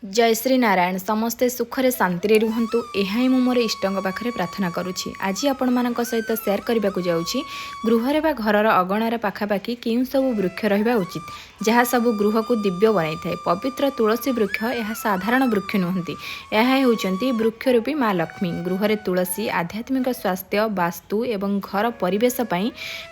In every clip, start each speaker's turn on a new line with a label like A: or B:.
A: ଜୟ ଶ୍ରୀ ନାରାୟଣ। ସମସ୍ତେ ସୁଖରେ ଶାନ୍ତିରେ ରୁହନ୍ତୁ, ଏହା ହିଁ ମୁଁ ମୋର ଇଷ୍ଟଙ୍କ ପାଖରେ ପ୍ରାର୍ଥନା କରୁଛି। ଆଜି ଆପଣମାନଙ୍କ ସହିତ ସେୟାର କରିବାକୁ ଯାଉଛି, ଗୃହରେ ବା ଘରର ଅଗଣାର ପାଖାପାଖି କେଉଁ ସବୁ ବୃକ୍ଷ ରହିବା ଉଚିତ, ଯାହା ସବୁ ଗୃହକୁ ଦିବ୍ୟ ବନାଇଥାଏ। ପବିତ୍ର ତୁଳସୀ ବୃକ୍ଷ, ଏହା ସାଧାରଣ ବୃକ୍ଷ ନୁହନ୍ତି, ଏହା ହେଉଛନ୍ତି ବୃକ୍ଷରୂପୀ ମା ଲକ୍ଷ୍ମୀ। ଗୃହରେ ତୁଳସୀ ଆଧ୍ୟାତ୍ମିକ ସ୍ୱାସ୍ଥ୍ୟ, ବାସ୍ତୁ ଏବଂ ଘର ପରିବେଶ ପାଇଁ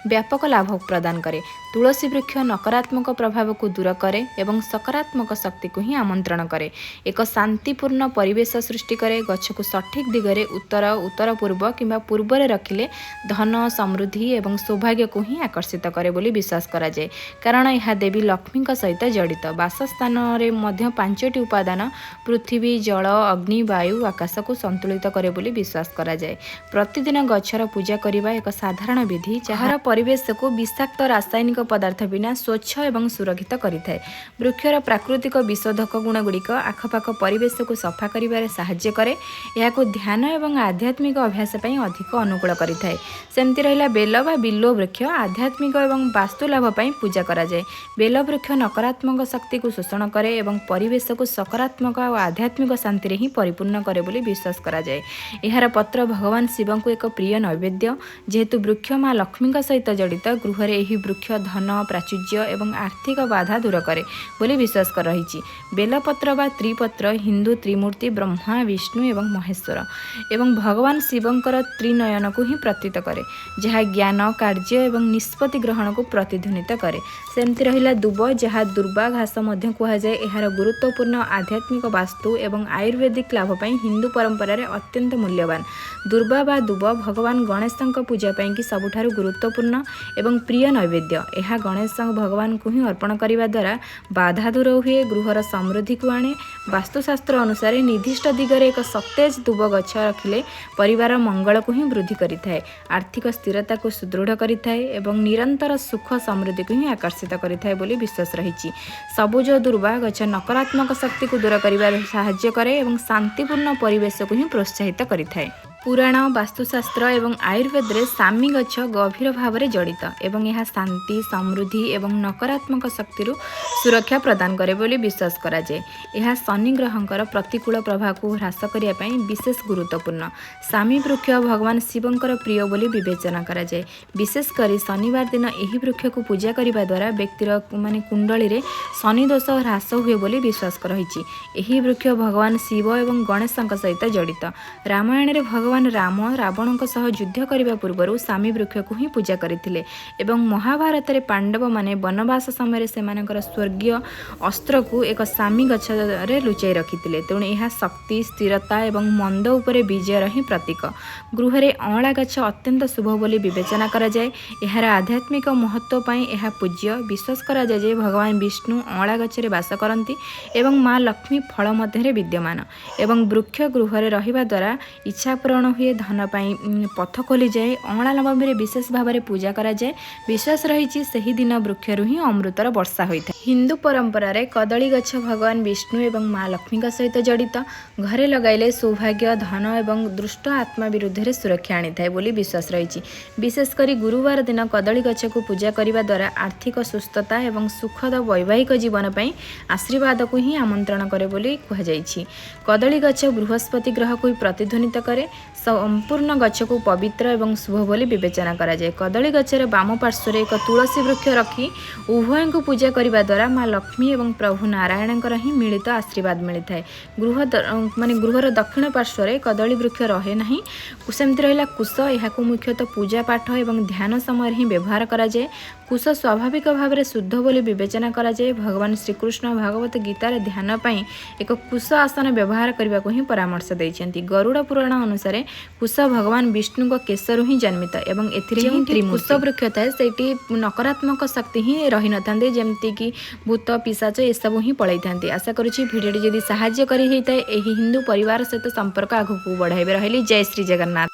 A: ବ୍ୟାପକ ଲାଭ ପ୍ରଦାନ କରେ। ତୁଳସୀ ବୃକ୍ଷ ନକାରାତ୍ମକ ପ୍ରଭାବକୁ ଦୂର କରେ ଏବଂ ସକାରାତ୍ମକ ଶକ୍ତିକୁ ହିଁ ଆମନ୍ତ୍ରଣ କରେ, ଏକ ଶାନ୍ତିପୂର୍ଣ୍ଣ ପରିବେଶ ସୃଷ୍ଟି କରେ। ଗଛକୁ ସଠିକ୍ ଦିଗରେ ଉତ୍ତର, ଉତ୍ତର ପୂର୍ବ କିମ୍ବା ପୂର୍ବରେ ରଖିଲେ ଧନ, ସମୃଦ୍ଧି ଏବଂ ସୌଭାଗ୍ୟକୁ ହିଁ ଆକର୍ଷିତ କରେ ବୋଲି ବିଶ୍ୱାସ କରାଯାଏ, କାରଣ ଏହା ଦେବୀ ଲକ୍ଷ୍ମୀଙ୍କ ସହିତ ଜଡ଼ିତ। ବାସସ୍ଥାନରେ ମଧ୍ୟ ପାଞ୍ଚଟି ଉପାଦାନ ପୃଥିବୀ, ଜଳ, ଅଗ୍ନି, ବାୟୁ, ଆକାଶକୁ ସନ୍ତୁଳିତ କରେ ବୋଲି ବିଶ୍ୱାସ କରାଯାଏ। ପ୍ରତିଦିନ ଗଛର ପୂଜା କରିବା ଏକ ସାଧାରଣ ବିଧି, ଯାହାର ପରିବେଶକୁ ବିଷାକ୍ତ ରାସାୟନିକ ପଦାର୍ଥ ବିନା ସ୍ୱଚ୍ଛ ଏବଂ ସୁରକ୍ଷିତ କରିଥାଏ। ବୃକ୍ଷର ପ୍ରାକୃତିକ ବିଶୋଧକ ଗୁଣଗୁଡ଼ିକ ଆଖପାଖ ପରିବେଶକୁ ସଫା କରିବାରେ ସାହାଯ୍ୟ କରେ, ଏହାକୁ ଧ୍ୟାନ ଏବଂ ଆଧ୍ୟାତ୍ମିକ ଅଭ୍ୟାସ ପାଇଁ ଅଧିକ ଅନୁକୂଳ କରିଥାଏ। ସେମିତି ରହିଲା ବେଲ ବା ବିଲ୍ୱ ବୃକ୍ଷ, ଆଧ୍ୟାତ୍ମିକ ଏବଂ ବାସ୍ତୁ ଲାଭ ପାଇଁ ପୂଜା କରାଯାଏ। ବେଲ ବୃକ୍ଷ ନକାରାତ୍ମକ ଶକ୍ତିକୁ ଶୋଷଣ କରେ ଏବଂ ପରିବେଶକୁ ସକାରାତ୍ମକ ଆଉ ଆଧ୍ୟାତ୍ମିକ ଶାନ୍ତିରେ ହିଁ ପରିପୂର୍ଣ୍ଣ କରେ ବୋଲି ବିଶ୍ୱାସ କରାଯାଏ। ଏହାର ପତ୍ର ଭଗବାନ ଶିବଙ୍କୁ ଏକ ପ୍ରିୟ ନୈବେଦ୍ୟ। ଯେହେତୁ ବୃକ୍ଷ ମା ଲକ୍ଷ୍ମୀଙ୍କ ସହିତ ଜଡ଼ିତ, ଗୃହରେ ଏହି ବୃକ୍ଷ ଧନ, ପ୍ରାଚୁର୍ଯ୍ୟ ଏବଂ ଆର୍ଥିକ ବାଧା ଦୂର କରେ ବୋଲି ବିଶ୍ୱାସ ରହିଛି। ବେଲପତ୍ର ବା ତ୍ରିପତ୍ର ହିନ୍ଦୁ ତ୍ରିମୂର୍ତ୍ତି ବ୍ରହ୍ମା, ବିଷ୍ଣୁ ଏବଂ ମହେଶ୍ୱର ଏବଂ ଭଗବାନ ଶିବଙ୍କର ତ୍ରିନୟନକୁ ହିଁ ପ୍ରତୀତ କରେ, ଯାହା ଜ୍ଞାନ, କାର୍ଯ୍ୟ ଏବଂ ନିଷ୍ପତ୍ତି ଗ୍ରହଣକୁ ପ୍ରତିଧ୍ୱନିତ କରେ। ସେମିତି ରହିଲା ଦୁବ, ଯାହା ଦୁର୍ବା ଘାସ ମଧ୍ୟ କୁହାଯାଏ। ଏହାର ଗୁରୁତ୍ୱପୂର୍ଣ୍ଣ ଆଧ୍ୟାତ୍ମିକ, ବାସ୍ତୁ ଏବଂ ଆୟୁର୍ବେଦିକ ଲାଭ ପାଇଁ ହିନ୍ଦୁ ପରମ୍ପରାରେ ଅତ୍ୟନ୍ତ ମୂଲ୍ୟବାନ। ଦୁର୍ବା ବା ଦୁବ ଭଗବାନ ଗଣେଶଙ୍କ ପୂଜା ପାଇଁକି ସବୁଠାରୁ ଗୁରୁତ୍ୱପୂର୍ଣ୍ଣ ଏବଂ ପ୍ରିୟ ନୈବେଦ୍ୟ। ଏହା ଗଣେଶ ଭଗବାନଙ୍କୁ ହିଁ ଅର୍ପଣ କରିବା ଦ୍ୱାରା ବାଧା ଦୂର ହୁଏ, ଗୃହର ସମୃଦ୍ଧିକୁ ଆଣେ। ବାସ୍ତୁଶାସ୍ତ୍ର ଅନୁସାରେ ନିର୍ଦ୍ଦିଷ୍ଟ ଦିଗରେ ଏକ ସତେଜ ଦୁବ ଗଛ ରଖିଲେ ପରିବାର ମଙ୍ଗଳକୁ ହିଁ ବୃଦ୍ଧି କରିଥାଏ, ଆର୍ଥିକ ସ୍ଥିରତାକୁ ସୁଦୃଢ଼ କରିଥାଏ ଏବଂ ନିରନ୍ତର ସୁଖ ସମୃଦ୍ଧିକୁ ହିଁ ଆକର୍ଷିତ କରିଥାଏ ବୋଲି ବିଶ୍ୱାସ ରହିଛି। ସବୁଜ ଦୁର୍ବା ଗଛ ନକାରାତ୍ମକ ଶକ୍ତିକୁ ଦୂର କରିବାରେ ସାହାଯ୍ୟ କରେ ଏବଂ ଶାନ୍ତିପୂର୍ଣ୍ଣ ପରିବେଶକୁ ହିଁ ପ୍ରୋତ୍ସାହିତ କରିଥାଏ। ପୁରାଣ, ବାସ୍ତୁଶାସ୍ତ୍ର ଏବଂ ଆୟୁର୍ବେଦରେ ଶାମି ଗଛ ଗଭୀର ଭାବରେ ଜଡ଼ିତ ଏବଂ ଏହା ଶାନ୍ତି, ସମୃଦ୍ଧି ଏବଂ ନକାରାତ୍ମକ ଶକ୍ତିରୁ ସୁରକ୍ଷା ପ୍ରଦାନ କରେ ବୋଲି ବିଶ୍ୱାସ କରାଯାଏ। ଏହା ଶନି ଗ୍ରହଙ୍କର ପ୍ରତିକୂଳ ପ୍ରଭାବକୁ ହ୍ରାସ କରିବା ପାଇଁ ବିଶେଷ ଗୁରୁତ୍ୱପୂର୍ଣ୍ଣ। ଶାମି ବୃକ୍ଷ ଭଗବାନ ଶିବଙ୍କର ପ୍ରିୟ ବୋଲି ବିବେଚନା କରାଯାଏ। ବିଶେଷ କରି ଶନିବାର ଦିନ ଏହି ବୃକ୍ଷକୁ ପୂଜା କରିବା ଦ୍ୱାରା ବ୍ୟକ୍ତିର ମାନେ କୁଣ୍ଡଳୀରେ ଶନି ଦୋଷ ହ୍ରାସ ହୁଏ ବୋଲି ବିଶ୍ୱାସ ରହିଛି। ଏହି ବୃକ୍ଷ ଭଗବାନ ଶିବ ଏବଂ ଗଣେଶଙ୍କ ସହିତ ଜଡ଼ିତ। ରାମାୟଣରେ ଭଗବାନ ରାମ ରାବଣଙ୍କ ସହ ଯୁଦ୍ଧ କରିବା ପୂର୍ବରୁ ଶାମି ବୃକ୍ଷକୁ ହିଁ ପୂଜା କରିଥିଲେ ଏବଂ ମହାଭାରତରେ ପାଣ୍ଡବମାନେ ବନବାସ ସମୟରେ ସେମାନଙ୍କର ସ୍ୱର୍ଗୀୟ ଅସ୍ତ୍ରକୁ ଏକ ଶାମି ଗଛରେ ଲୁଚାଇ ରଖିଥିଲେ। ତେଣୁ ଏହା ଶକ୍ତି, ସ୍ଥିରତା ଏବଂ ମନ୍ଦ ଉପରେ ବିଜୟର ହିଁ ପ୍ରତୀକ। ଗୃହରେ ଅଁଳା ଗଛ ଅତ୍ୟନ୍ତ ଶୁଭ ବୋଲି ବିବେଚନା କରାଯାଏ। ଏହାର ଆଧ୍ୟାତ୍ମିକ ମହତ୍ତ୍ୱ ପାଇଁ ଏହା ପୂଜ୍ୟ। ବିଶ୍ୱାସ କରାଯାଏ ଯେ ଭଗବାନ ବିଷ୍ଣୁ ଅଁଳା ଗଛରେ ବାସ କରନ୍ତି ଏବଂ ମା ଲକ୍ଷ୍ମୀ ଫଳ ମଧ୍ୟରେ ବିଦ୍ୟମାନ ଏବଂ ବୃକ୍ଷ ଗୃହରେ ରହିବା ଦ୍ୱାରା ଇଚ୍ଛା ପୂରଣ ହୁଏ, ଧନ ପାଇଁ ପଥ ଖୋଲିଯାଏ। ଅଁଳା ନବମୀରେ ବିଶେଷ ଭାବରେ ପୂଜା କରାଯାଏ। ବିଶ୍ୱାସ ରହିଛି, ସେହି ଦିନ ବୃକ୍ଷରୁ ହିଁ ଅମୃତର ବର୍ଷା ହୋଇଥାଏ। ହିନ୍ଦୁ ପରମ୍ପରାରେ କଦଳୀ ଗଛ ଭଗବାନ ବିଷ୍ଣୁ ଏବଂ ମା ଲକ୍ଷ୍ମୀଙ୍କ ସହିତ ଜଡ଼ିତ। ଘରେ ଲଗାଇଲେ ସୌଭାଗ୍ୟ, ଧନ ଏବଂ ଦୁଷ୍ଟ ଆତ୍ମା ବିରୁଦ୍ଧରେ ସୁରକ୍ଷା ଆଣିଥାଏ ବୋଲି ବିଶ୍ୱାସ ରହିଛି। ବିଶେଷ କରି ଗୁରୁବାର ଦିନ କଦଳୀ ଗଛକୁ ପୂଜା କରିବା ଦ୍ୱାରା ଆର୍ଥିକ ସୁସ୍ଥତା ଏବଂ ସୁଖଦ ବୈବାହିକ ଜୀବନ ପାଇଁ ଆଶୀର୍ବାଦକୁ ହିଁ ଆମନ୍ତ୍ରଣ କରେ ବୋଲି କୁହାଯାଇଛି। କଦଳୀ ଗଛ ବୃହସ୍ପତି ଗ୍ରହକୁ ହିଁ ପ୍ରତିଧ୍ୱନିତ କରେ। ସମ୍ପୂର୍ଣ୍ଣ ଗଛକୁ ପବିତ୍ର ଏବଂ ଶୁଭ ବୋଲି ବିବେଚନା କରାଯାଏ। କଦଳୀ ଗଛର ବାମ ପାର୍ଶ୍ୱରେ ଏକ ତୁଳସୀ ବୃକ୍ଷ ରଖି ଉଭୟଙ୍କୁ ପୂଜା କରିବା ଦ୍ୱାରା ମା ଲକ୍ଷ୍ମୀ ଏବଂ ପ୍ରଭୁ ନାରାୟଣଙ୍କର ହିଁ ମିଳିତ ଆଶୀର୍ବାଦ ମିଳିଥାଏ। ଗୃହ ମାନେ ଗୃହର ଦକ୍ଷିଣ ପାର୍ଶ୍ୱରେ କଦଳୀ ବୃକ୍ଷ ରହେ ନାହିଁ। ସେମିତି ରହିଲା କୁଶ। ଏହାକୁ ମୁଖ୍ୟତଃ ପୂଜା ପାଠ ଏବଂ ଧ୍ୟାନ ସମୟରେ ହିଁ ବ୍ୟବହାର କରାଯାଏ। କୁଶ ସ୍ୱାଭାବିକ ଭାବରେ ଶୁଦ୍ଧ ବୋଲି ବିବେଚନା କରାଯାଏ। ଭଗବାନ ଶ୍ରୀକୃଷ୍ଣ ଭାଗବତ ଗୀତାରେ ଧ୍ୟାନ ପାଇଁ ଏକ କୁଶ ଆସନ ବ୍ୟବହାର କରିବାକୁ ହିଁ ପରାମର୍ଶ ଦେଇଛନ୍ତି। ଗରୁଡ଼ ପୁରାଣ ଅନୁସାରେ କୁଶ ଭଗବାନ ବିଷ୍ଣୁଙ୍କ କେଶରୁ ହିଁ ଜନ୍ମିତ ଏବଂ ଏଥିରେ ହିଁ କୁଶ ବୃକ୍ଷ ଥାଏ, ସେଇଠି ନକାରାତ୍ମକ ଶକ୍ତି ହିଁ ରହିନଥାନ୍ତି, ଯେମିତିକି ଭୂତ, ପିଶାଚ ଏସବୁ ହିଁ ପଳାଇଥାନ୍ତି। ଆଶା କରୁଛି ଭିଡ଼ିଓଟି ଯଦି ସାହାଯ୍ୟ କରି ହେଇଥାଏ, ଏହି ହିନ୍ଦୁ ପରିବାର ସହିତ ସମ୍ପର୍କ ଆଗକୁ ବଢ଼ାଇବେ। ରହିଲି, ଜୟ ଶ୍ରୀ ଜଗନ୍ନାଥ।